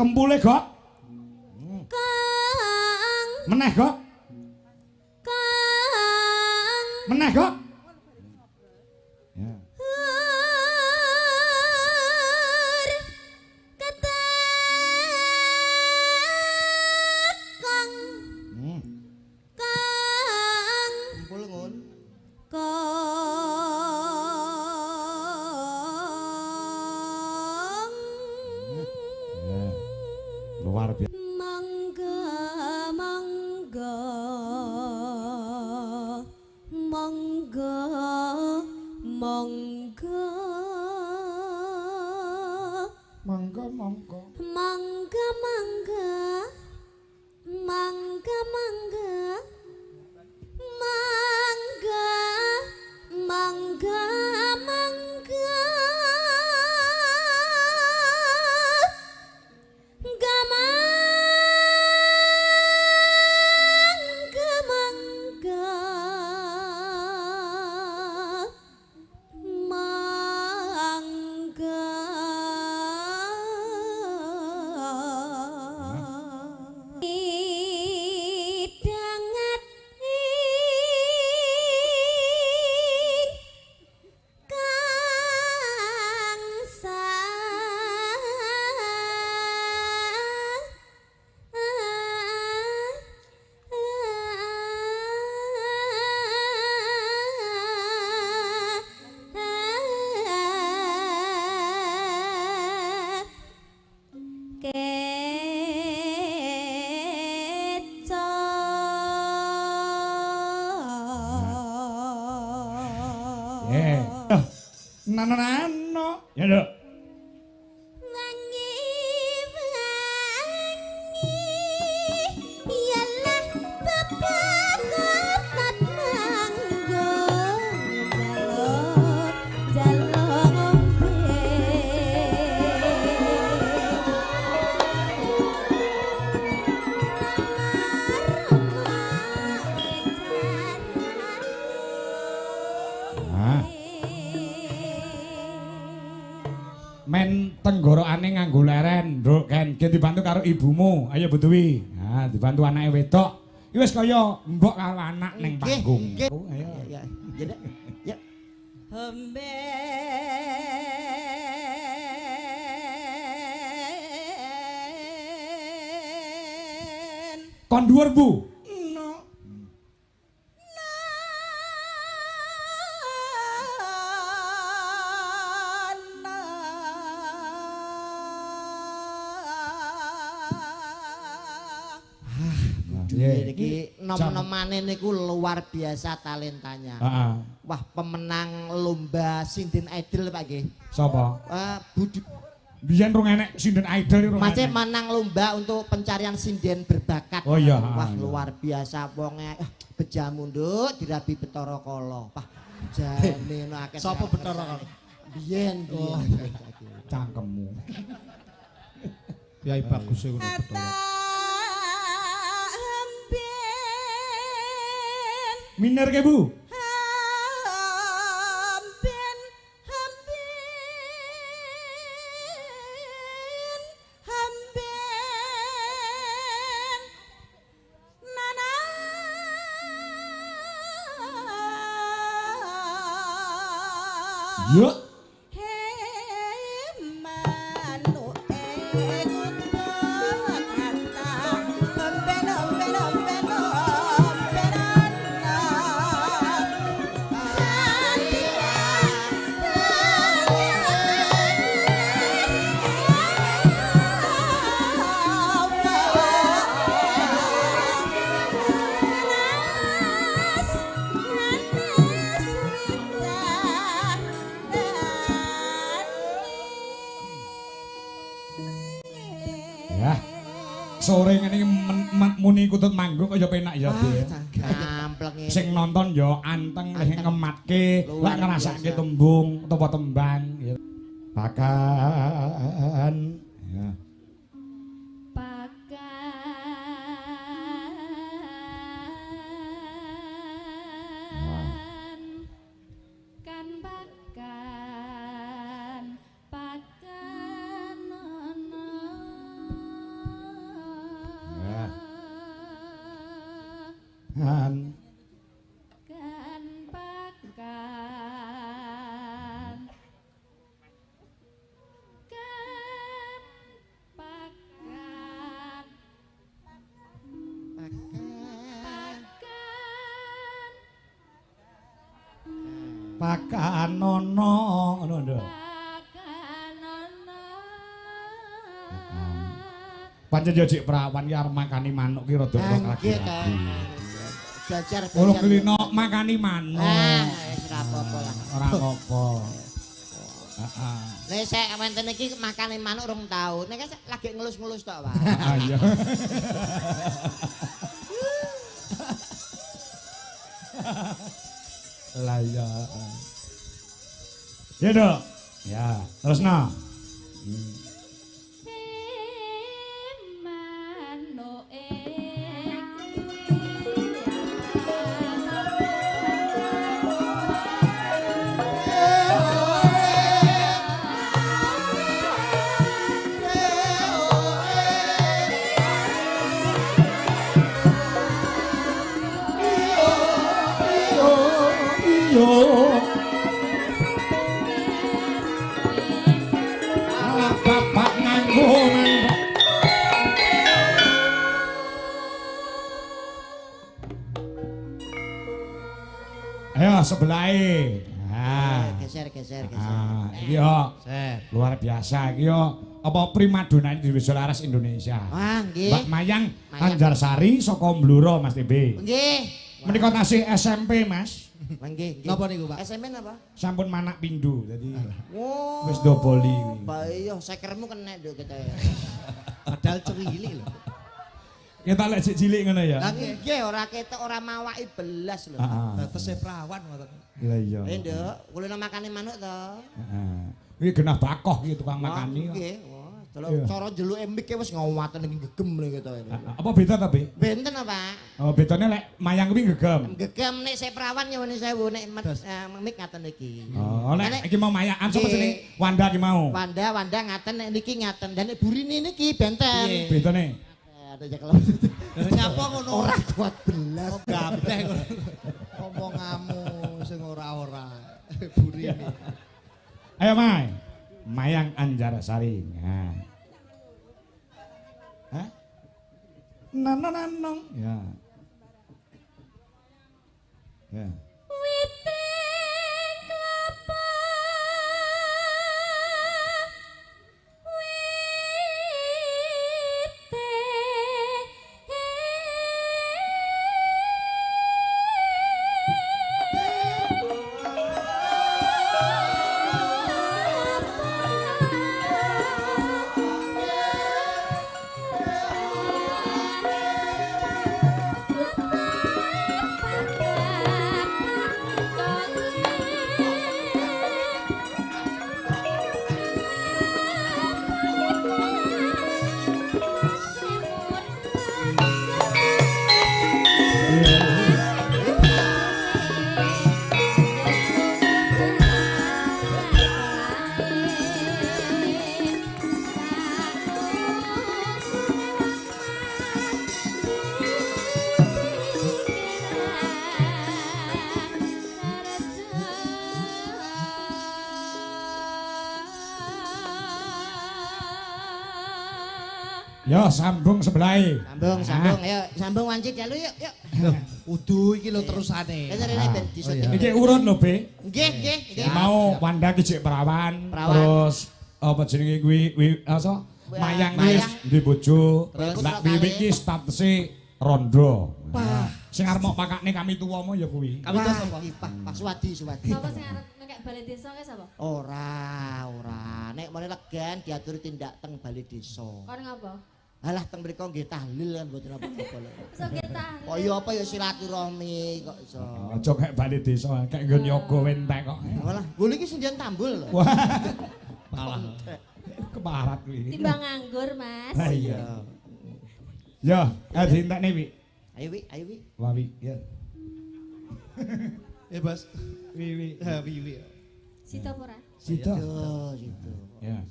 Kempule, Gok. Kang. Meneh, Gok. Kang. Meneh, Gok. Ya. Hur ketekang. Kang. Kumpul ngun. Kong. Ya. Luar biasa. Mangga mangga mangga mangga. Mangga mangga. Mangga mangga mangga mangga mangga mangga mangga mangga mangga mangga mangga. Idangat ing kang sa. Keca. Eh. Nano nano. Ya, Nduk. Wangi wangi ialah bebakotan mangga jaluk jaluk ngombe. Ah. Men tenggorokane nganggo leren, Nduk, Ken. Gen dibantu karo ibumu. Ayo Bu Dwi. Nah, dibantu anake wedok. Iki wis kaya mbok karo anak ning panggung. Nggih. Oh, ayo. Ya, ya, ya. Ya. Hemben Kon dhuwur, Bu. No. Na na. Dwi niki nom-nomane niku luar biasa talentanya. Heeh. Wah, pemenang lomba Sinden Idol Pak nggih. Sapa? Budi Biyen rung enek Sinden Idol rung Masih enek. menang lomba untuk pencarian sinden berbakat. Oh iya, Wah, iya. luar biasa wonge. Ah, bejamu nduk dirabi Betara Kala. Wah, jane no akeh. Sapa Betara Kala? Biyen, biyen. Cangkemmu. Yai bagus e ngono Betara. Hemben Miner ke, Bu? Hemben hemben hemben nana. Yo. Ya. Sore ngene iki muni kutut manggung kaya penak ya, Bu. Wah, gamplenge. Sing nonton ya anteng leh Anteng. ngematke, Luar lek ngrasake biasa. tembung utawa tembang ya. Pakan. Ya. Pakan kan pakan pakan ana. Pakan. Kan pakan. Kan pakan. Pakan. Pakan. Pakanono ngono nduk. Pakanono. Pancen yo jek prawan ki arep makani manuk ki rada Nggih ragu. to. Belajar Ora belajar. kulino makani manuk. Ah, wis ora apa-apa lah. Ora apa-apa. Heeh. Nek sek wonten iki makane manuk rong taun. Nek lagi ngelus-ngelus tok, Pak. Ah iya. Lah iya. Ya, Dok. Ya, terus nah. Alah bapak nganggo manuk. Ayo sebelahe. Ah. Geser geser geser. Ah, iki yo luar biasa iki yo apa primadona di Desa Laras Indonesia. Wah, nggih. Mbak Mayang Mayang. Anjarsari saka Blora Mas TB. Nggih. Menika tasih SMP Mas. Wah, nggih, nggih. Napa niku, Pak? SMP napa? Sampun manak pindho dadi Wow. wis doboli kuwi. Bae yo sekermu kena nduk kita ya. Padahal cuwilik lho. Kita lek sik cilik ngono ya. Lah nggih. Nggih, ora ketok ora mawaki belas lho. Heeh. Tesih prawan ngoten. Lah iya. Eh, Nduk, kulino makane manuk to. Heeh. Iki genah bakoh iki tukang makani. kok. Nggih. Wah, delok Iya. cara njeluke mik wis ngawaten iki gegem lho kita. Heeh. Apa beda ta, Bi? Benten apa, Pak? Oh, bedane lek mayang kuwi gegem. Gegem nek sik prawan nyuwun sewu nek mik ngaten iki. Oh, lek Nek- iki mau mayakan sapa Nggih. jenenge? Wanda iki mau. Wanda Wanda ngaten nek niki ngaten dan nek burine niki benten. Piye? Bedane. Ada cekel. Lah nyapa ngono? Ora kuat belas. Oh, gableh ngono. Omonganmu sing ora-ora. Burine. Ayo Mai. Mayang Anjarsari. Nah. Hah? Nanong nanong. Ya. Ya. Witing klapa Ya sambung sebelahe. Sambung, sambung, ayo sambung wanci dalu yuk, yuk. Loh, kudu iki lho terusane. Rene rene ben disyuting. Iki urun lho, Be. Nggih, nggih, nggih. Mau Wanda ki jek perawan, Perawan. terus apa jenenge kuwi kuwi apa? Mayang kuwi Mayang. duwe bojo. Terus? Lah Wiwik ki statuse rondo. Wah, sing arep mok pakakne kami tuwa mo ya kuwi. Kami tuwa sapa? Wah, Pak, Pak Suwadi, Suwadi. Sapa sing arep ngekek bale desa kae sapa? Ora, ora. Nek mene legen diaturi tindak teng bale desa. Kon ngapa? Alah teng mriku nggih tahlil kan mboten apa-apa lho. Iso ketah. Kok ya apa ya silaturahmi kok iso. Aja kek bali desa, kek nggon yoga wentek kok. Walah, gul iki sendian tambul lho. Wah, Malah. keparat kuwi. Timbang nganggur, Mas. Lah iya. Ya, ayo dientekne Wi. Ayo Wi, ayo Wi. Wah Wi, ya. Eh, Bos. Wi Wi. Ha, wi wi. Sida apa ora? Sida. Yo, situ. Ya.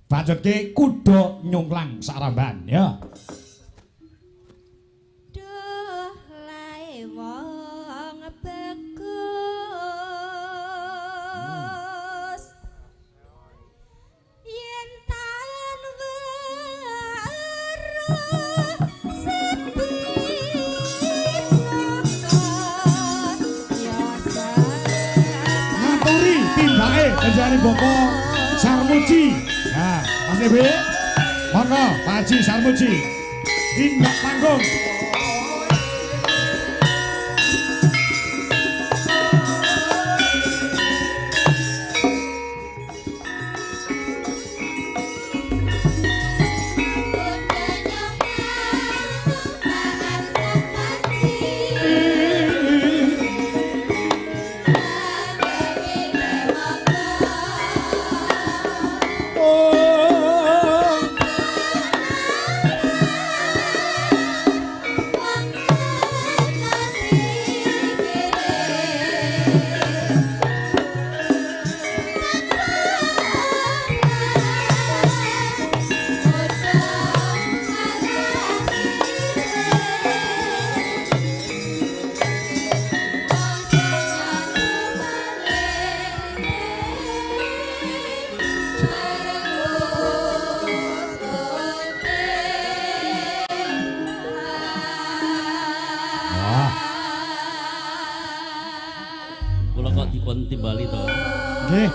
Bacotke kuda nyungklang saramban ya. Duh layang Tibake panjenengane Bapak Sarmuji. Nah, Mas Dewi. Monggo Pak Haji Sarmuji. Indak panggung. Kula kok dipun timbali to. Nggih,